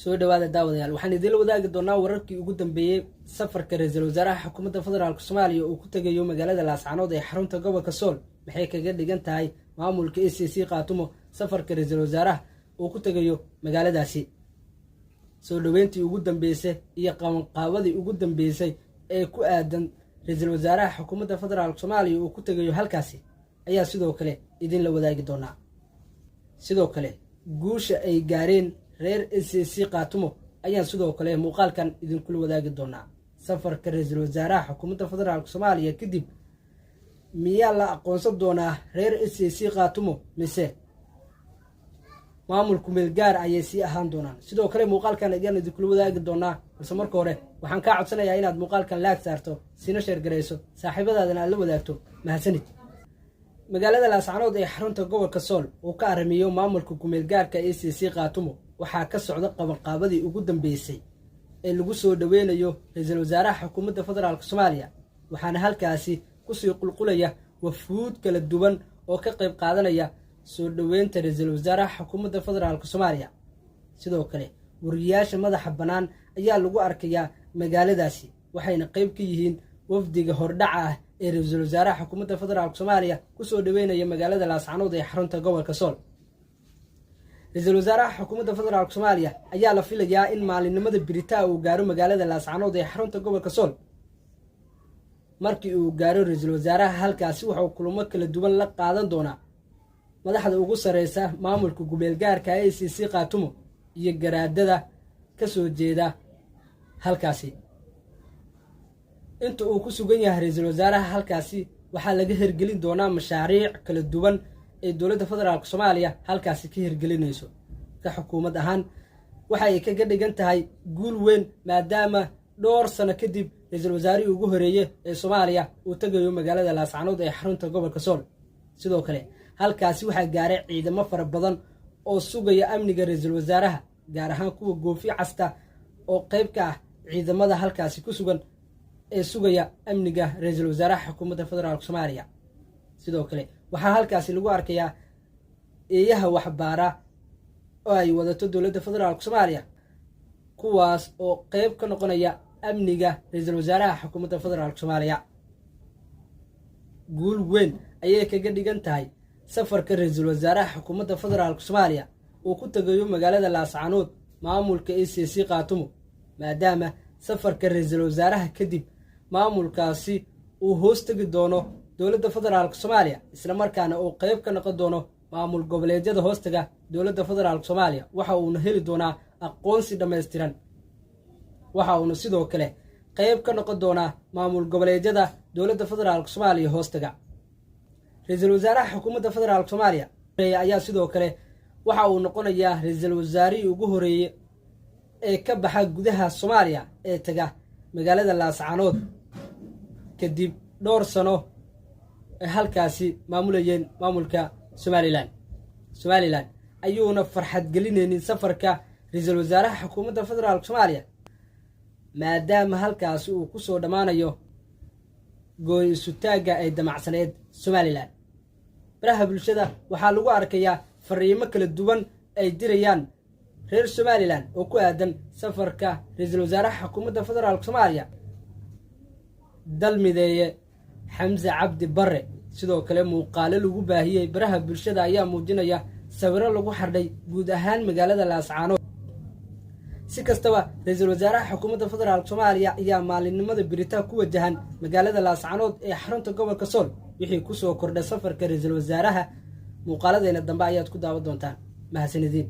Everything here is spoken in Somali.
Soo dhawaada daawadayaal, waxaan idiinla wadaagi doonaa wararkii ugu dambeeyey safarka ra-iisul wasaaraha xukuumadda federaalk Soomaaliya uu ku tegayo magaalada Laascanood ee xarunta gobolka Sool. Maxay kaga dhigan tahay maamulka SSC Khaatumo safarka ra-iisul wasaaraha uu ku tegayo magaaladaasi? Soo dhaweyntii ugu dambeysay iyo qabanqaabadii ugu dambeysay ee ku aadan ra-iisul wasaaraha xukuumadda federaalk Soomaaliya uu ku tegayo halkaasi ayaa sidoo kale idinla wadaagi doonaa. Sidoo kale guusha ay gaareen reer SSC Khaatumo ayaan sidoo kale muuqaalkan idinkula wadaagi doonaa. Safarka ra-iisul wasaaraha xukuumadda federaalk Soomaaliya kadib, miyaa la aqoonsan doonaa reer SSC Khaatumo mise maamulku meelgaar ayay sii ahaan doonaan? Sidoo kale muuqaalkan ayaan idinkula wadaagi doonaa, balse marka hore waxaan kaa codsanayaa inaad muuqaalkan like saarto, siina share garayso, saaxiibadaadana aad la wadaagto. Mahadsanid. Magaalada Laascanood ee xarunta gobolka Sool uu ka aramiyo maamulka kumeelgaarka SSC Khaatumo waxaa ka socda qabanqaabadii ugu dambeysay ee lagu soo dhoweynayo ra-iisul wasaaraha xukuumadda federaalk Soomaaliya, waxaana halkaasi kusii qulqulaya wafuud kala duwan oo ka qayb qaadanaya soo dhoweynta ra-iisul wasaaraha xukuumadda federaalk Soomaaliya. Sidoo kale wariyaasha madaxa bannaan ayaa lagu arkayaa magaaladaasi, waxayna qayb ka yihiin wafdiga hordhaca ah ee ra-iisul wasaaraha xukuumadda federaalk Soomaaliya kusoo dhoweynaya magaalada Laascanood ee xarunta gobolka Sool. Ra-iisul wasaaraha xukuumadda federaalk Soomaaliya ayaa la filayaa in maalinimada beritaa uu gaaro magaalada Laascanood ee xarunta gobolka Sool. Markii uu gaaro ra-iisul wasaaraha halkaasi, wuxuu kulamo kala duwan la qaadan doonaa madaxda ugu sarreysa maamulka gumeelgaarka SSC Khaatumo iyo garaadada ka soo jeeda halkaasi. Inta uu ku sugan yahay ra-iisul wasaaraha halkaasi, waxaa laga hirgelin doonaa mashaariic kala duwan ee dowladda federaalk Soomaaliya halkaasi ka hirgelinayso. Ka xukuumad ahaan waxa ay kaga dhigan tahay guul weyn, maadaama dhowr sano kadib ra-iisul wasaarihii ugu horeeye ee Soomaaliya uu tegayo magaalada Laascanood ee xarunta gobolka Sool. Sidoo kale halkaasi waxaa gaaray ciidamo fara badan oo sugaya amniga ra-iisul wasaaraha, gaar ahaan kuwa goofi casta oo qayb ka ah ciidamada halkaasi ku sugan ee sugaya amniga ra-iisul wasaaraha xukuumadda federaalk Soomaaliya. Sidoo kale waxaa halkaasi lagu arkayaa eeyaha waxbaara oo ay wadato dowladda federaalk Soomaaliya, kuwaas oo qeyb ka noqonaya amniga ra-iisul wasaaraha xukuumadda federaalk Soomaaliya. Guul weyn ayay kaga dhigan tahay safarka ra-iisul wasaaraha xukuumadda federaalk Soomaaliya uu ku tegayo magaalada Laascanood maamulka SSC Khaatumo, maadaama safarka ra-iisul wasaaraha kadib maamulkaasi uu hoos tegi doono dowladda federaalk Soomaaliya, islamarkaana uu qeyb ka noqon doono maamul goboleedyada hoostaga dowladda federaalk Soomaaliya. Waxa uuna heli doonaa aqoonsi dhammaystiran, waxa uuna sidoo kale qeyb ka noqon doonaa maamul goboleedyada dowladda federaalk Soomaaliya hoostaga. Ra-iisul wasaaraha xukuumadda federaalk Soomaaliya ayaa sidoo kale waxa uu noqonayaa ra-iisul wasaarihii ugu horeeye ee ka baxa gudaha Soomaaliya ee taga magaalada Laascanood kadib dhowr sano ay halkaasi maamulayeen maamulka Somaliland. Somaliland ayuuna farxad gelinaynin safarka ra-iisul wasaaraha xukuumadda federaalk Soomaaliya, maadaama halkaasi uu ku soo dhammaanayo gooni isutaagga ay damacsaneed Somaliland. Baraha bulshada waxaa lagu arkayaa fariimo kala duwan ay dirayaan reer Somaliland oo ku aadan safarka ra-iisul wasaaraha xukuumadda federaalk Soomaaliya. Dalmideeye Xamse Cabdi Barre. Sidoo kale muuqaalo lagu baahiyey baraha bulshada ayaa muujinaya sawiro lagu xardhay guud ahaan magaalada Laascaanood. Si kastaba, ra-iisul wasaaraha xukuumadda federaalk Soomaaliya ayaa maalinimada beritaa ku wajahan magaalada Laascanood ee xarunta gobolka Sool. Wixii kusoo kordha safarka ra-iisul wasaaraha muuqaaladeena dambe ayaad ku daawan doontaan. Mahadsanidin.